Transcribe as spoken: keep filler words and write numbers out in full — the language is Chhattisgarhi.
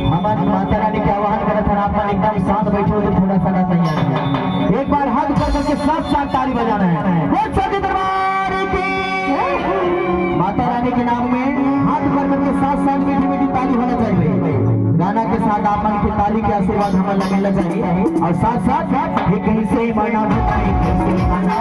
हमन माता रानी के आवाहन करत हन, आप मन एकदम शांत बैठो, तो थोड़ा सा ना तैयार हो। एक बार हाथ ऊपर करके साथ साथ ताली बजाना है। बोल सच्चे दरबार की। माता रानी के नाम में हाथ ऊपर करके साथ साथ मीठी मीठी ताली होना चाहिए। गाना के साथ आप मन के ताली के आशीर्वाद हमन ला मिलना चाहिए। और साथ साथ ये कैसे मना बताई, कैसे मना।